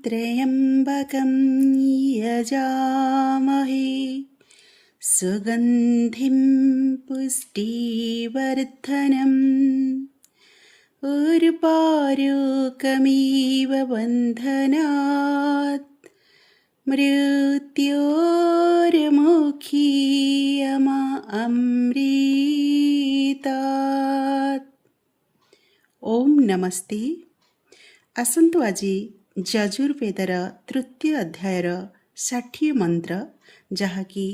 त्र्यम्बकं यजामहे सुगन्धिं पुष्टिवर्धनम् उर्वारुकमिव बन्धनात् ମୃତ୍ୟୋର୍ମୁକ୍ଷୀୟମାମୃତାତ୍। ଓମ୍ ନମସ୍ତେ। ଆସନ୍ତୁ, ଆଜି ଯଜୁର୍ବେଦର ତୃତୀୟ ଅଧ୍ୟାୟର 60 ମନ୍ତ୍ର, ଯାହାକି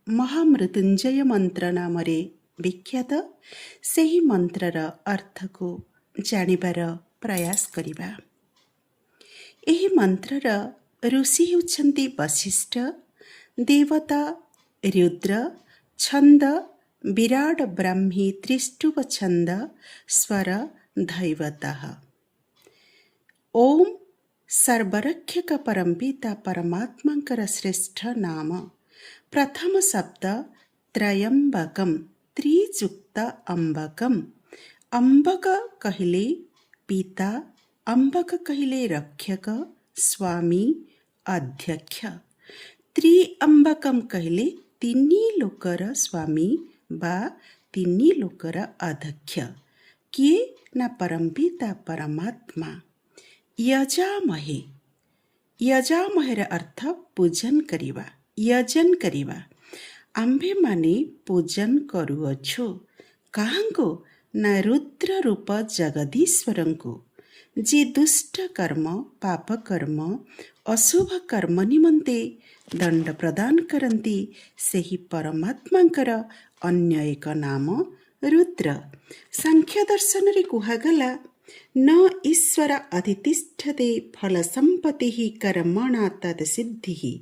ମହାମୃତ୍ୟୁଞ୍ଜୟ ମନ୍ତ୍ର ନାମରେ ବିଖ୍ୟାତ, ସେହି ମନ୍ତ୍ରର ଅର୍ଥକୁ ଜାଣିବାର ପ୍ରୟାସ କରିବା। ଏହି ମନ୍ତ୍ରର ଋଷି ହେଉଛନ୍ତି ବଶିଷ୍ଠ, ଦେବତା ରୁଦ୍ର, ଛନ୍ଦ ବିରାଟ ବ୍ରାହ୍ମୀ ତ୍ରିଷ୍ଟୁପ ଛନ୍ଦ, ସ୍ୱର ଧୈବତଃ। ଓମ୍ ସର୍ବରକ୍ଷକ ପରମପିତା ପରମାତ୍ମାଙ୍କର ଶ୍ରେଷ୍ଠ ନାମ। ପ୍ରଥମ ଶବ୍ଦ ତ୍ରୟମ୍ବକମ୍, ତ୍ରିଯୁକ୍ତ ଅମ୍ବକମ୍। ଅମ୍ବକ କହିଲେ ପିତା, ଅମ୍ବକ କହିଲେ ରକ୍ଷକ, ସ୍ୱାମୀ, ଅଧ୍ୟକ୍ଷ। ତ୍ରିଅମ୍ବକମ୍ କହିଲେ ତିନି ଲୋକର ସ୍ୱାମୀ ବା ତିନି ଲୋକର ଅଧ୍ୟକ୍ଷ। କିଏ ନା ପରମପିତା ପରମାତ୍ମା। ୟଜାମହେ, ୟଜାମହେର ଅର୍ଥ ପୂଜନ କରିବା, ୟଜନ କରିବା। ଆମ୍ଭେମାନେ ପୂଜନ କରୁଅଛୁ କାହାଙ୍କୁ ନା ରୁଦ୍ର ରୂପ ଜଗଦୀଶ୍ୱରଙ୍କୁ, ଯେ ଦୁଷ୍ଟ କର୍ମ, ପାପ କର୍ମ, ଅଶୁଭ କର୍ମ ନିମନ୍ତେ ଦଣ୍ଡ ପ୍ରଦାନ କରନ୍ତି। ସେହି ପରମାତ୍ମାଙ୍କର ଅନ୍ୟ ଏକ ନାମ ରୁଦ୍ର। ସାଂଖ୍ୟ ଦର୍ଶନରେ କୁହାଗଲା, ନ ଈଶ୍ୱର ଅଧିତିଷ୍ଠତେ ଫଳ ସମ୍ପତ୍ତି କର୍ମଣା ତଦ୍ ସିଦ୍ଧି।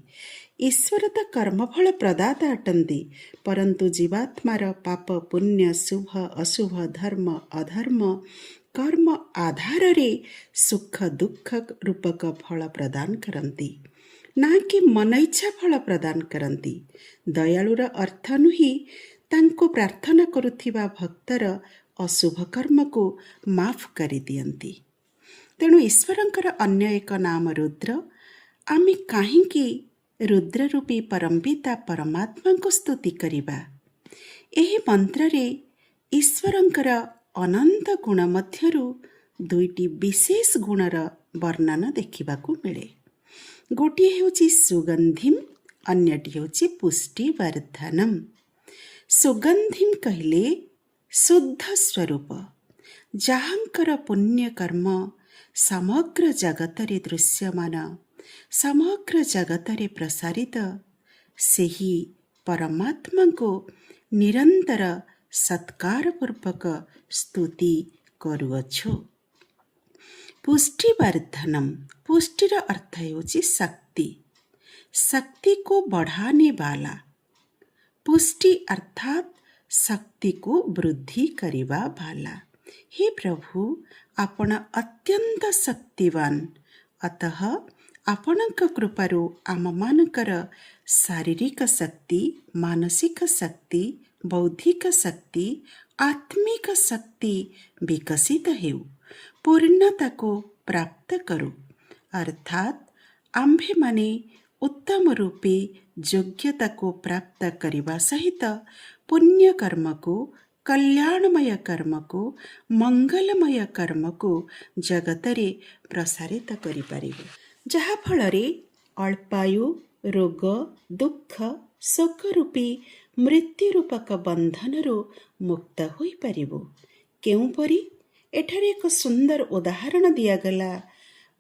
ଈଶ୍ୱର ତ କର୍ମଫଳ ପ୍ରଦାତା ଅଟନ୍ତି, ପରନ୍ତୁ ଜୀବାତ୍ମାର ପାପ ପୁଣ୍ୟ, ଶୁଭ ଅଶୁଭ, ଧର୍ମ ଅଧର୍ମ କର୍ମ ଆଧାରରେ ସୁଖ ଦୁଃଖ ରୂପକ ଫଳ ପ୍ରଦାନ କରନ୍ତି, ନା କି ମନ ଇଚ୍ଛା ଫଳ ପ୍ରଦାନ କରନ୍ତି। ଦୟାଳୁର ଅର୍ଥ ନୁହେଁ ତାଙ୍କୁ ପ୍ରାର୍ଥନା କରୁଥିବା ଭକ୍ତର ଅଶୁଭ କର୍ମକୁ ମାଫ କରିଦିଅନ୍ତି। ତେଣୁ ଈଶ୍ୱରଙ୍କର ଅନ୍ୟ ଏକ ନାମ ରୁଦ୍ର। ଆମେ କାହିଁକି ରୁଦ୍ରରୂପୀ ପରମପିତା ପରମାତ୍ମାଙ୍କୁ ସ୍ତୁତି କରିବା? ଏହି ମନ୍ତ୍ରରେ ଈଶ୍ୱରଙ୍କର ଅନନ୍ତ ଗୁଣ ମଧ୍ୟରୁ ଦୁଇଟି ବିଶେଷ ଗୁଣର ବର୍ଣ୍ଣନ ଦେଖିବାକୁ ମିଳେ। ଗୋଟିଏ ହେଉଛି ସୁଗନ୍ଧିମ୍, ଅନ୍ୟଟି ହେଉଛି ପୁଷ୍ଟିବର୍ଦ୍ଧନମ୍। ସୁଗନ୍ଧିମ୍ କହିଲେ ଶୁଦ୍ଧ ସ୍ୱରୂପ, ଯାହାଙ୍କର ପୁଣ୍ୟକର୍ମ ସମଗ୍ର ଜଗତରେ ଦୃଶ୍ୟମାନ, ସମଗ୍ର ଜଗତରେ ପ୍ରସାରିତ, ସେହି ପରମାତ୍ମାଙ୍କୁ ନିରନ୍ତର ସତ୍କାର ପୂର୍ବକ ସ୍ତୁତି କରୁଅଛୁ। ପୁଷ୍ଟିବର୍ଦ୍ଧନମ୍, ପୁଷ୍ଟିର ଅର୍ଥ ହେଉଛି ଶକ୍ତି, शक्ति को बढ़ाने वाला। ପୁଷ୍ଟି ଅର୍ଥାତ୍ ଶକ୍ତିକୁ ବୃଦ୍ଧି କରିବା ବାଲା। ହେ ପ୍ରଭୁ, ଆପଣ ଅତ୍ୟନ୍ତ ଶକ୍ତିବାନ। ଅତଃ ଆପଣଙ୍କ କୃପାରୁ ଆମମାନଙ୍କର ଶାରୀରିକ ଶକ୍ତି, ମାନସିକ ଶକ୍ତି, ବୌଦ୍ଧିକ ଶକ୍ତି, ଆତ୍ମିକ ଶକ୍ତି ବିକଶିତ ହେଉ, ପୂର୍ଣ୍ଣତାକୁ ପ୍ରାପ୍ତ କରୁ। ଅର୍ଥାତ୍ ଆମ୍ଭେମାନେ ଉତ୍ତମ ରୂପେ ଯୋଗ୍ୟତାକୁ ପ୍ରାପ୍ତ କରିବା ସହିତ ପୁଣ୍ୟକର୍ମକୁ, କଲ୍ୟାଣମୟ କର୍ମକୁ, ମଙ୍ଗଳମୟ କର୍ମକୁ ଜଗତରେ ପ୍ରସାରିତ କରିପାରିବୁ, ଯାହାଫଳରେ ଅଳ୍ପାୟୁ, ରୋଗ, ଦୁଃଖ, ଶୋକ ରୂପୀ ମୃତ୍ୟୁ ରୂପକ ବନ୍ଧନରୁ ମୁକ୍ତ ହୋଇପାରିବୁ। କେଉଁପରି? ଏଠାରେ ଏକ ସୁନ୍ଦର ଉଦାହରଣ ଦିଆଗଲା,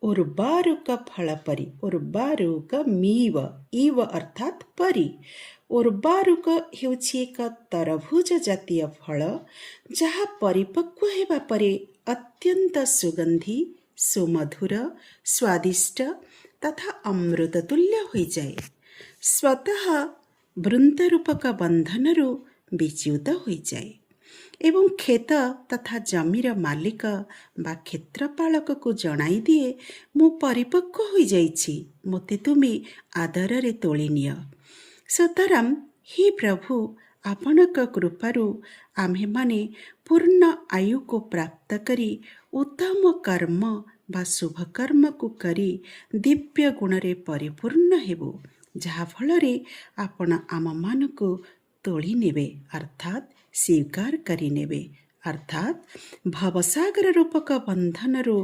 ଉର୍ବାରୁକ ଫଳ ପରି। ଉର୍ବାରୁକ ମିବ, ଇବ ଅର୍ଥାତ୍ ପରି। ଉର୍ବାରୁକ ହେଉଛି ଏକ ତରଭୁଜ ଜାତୀୟ ଫଳ, ଯାହା ପରିପକ୍ୱ ହେବା ପରେ ଅତ୍ୟନ୍ତ ସୁଗନ୍ଧି, ସୁମଧୁର, ସ୍ୱାଦିଷ୍ଟ ତଥା ଅମୃତ ତୁଲ୍ୟ ହୋଇଯାଏ। ସ୍ୱତଃ ବୃନ୍ତରୂପକ ବନ୍ଧନରୁ ବିଚ୍ୟୁତ ହୋଇଯାଏ ଏବଂ କ୍ଷେତ ତଥା ଜମିର ମାଲିକ ବା କ୍ଷେତ୍ରପାଳକକୁ ଜଣାଇ ଦିଏ, ମୁଁ ପରିପକ୍ୱ ହୋଇଯାଇଛି, ମୋତେ ତୁମେ ଆଦରରେ ତୋଳି ନିଅ। ସୁତରାଂ ହେ ପ୍ରଭୁ, ଆପଣଙ୍କ କୃପାରୁ ଆମ୍ଭେମାନେ ପୂର୍ଣ୍ଣ ଆୟୁକୁ ପ୍ରାପ୍ତ କରି ଉତ୍ତମ କର୍ମ ବା ଶୁଭକର୍ମକୁ କରି ଦିବ୍ୟ ଗୁଣରେ ପରିପୂର୍ଣ୍ଣ ହେବୁ, ଯାହାଫଳରେ ଆପଣ ଆମମାନଙ୍କୁ ତୋଳି ନେବେ, ଅର୍ଥାତ୍ ସ୍ୱୀକାର କରିନେବେ, ଅର୍ଥାତ୍ ଭବସାଗର ରୂପକ ବନ୍ଧନରୁ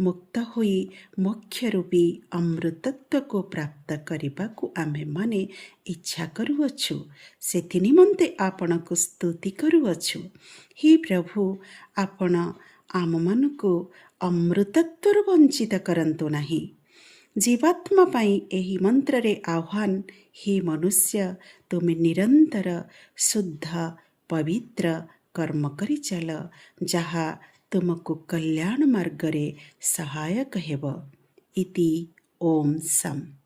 ମୁକ୍ତ ହୋଇ ମୋକ୍ଷ ରୂପୀ ଅମୃତତ୍ୱକୁ ପ୍ରାପ୍ତ କରିବାକୁ ଆମ୍ଭେମାନେ ଇଚ୍ଛା କରୁଅଛୁ। ସେଥି ନିମନ୍ତେ ଆପଣଙ୍କୁ ସ୍ତୁତି କରୁଅଛୁ। ହେ ପ୍ରଭୁ, ଆପଣ ଆମମାନଙ୍କୁ ଅମୃତତ୍ୱରୁ ବଞ୍ଚିତ କରନ୍ତୁ ନାହିଁ। ଜୀବାତ୍ମା ପାଇଁ ଏହି ମନ୍ତ୍ରରେ ଆହ୍ୱାନ, ହେ ମନୁଷ୍ୟ, ତୁମେ ନିରନ୍ତର ଶୁଦ୍ଧ ପବିତ୍ର କର୍ମ କରି ଚାଲ, ଯାହା ତୁମକୁ କଲ୍ୟାଣ ମାର୍ଗରେ ସହାୟକ ହେବ। ଇତି ଓମ୍ ସମ୍।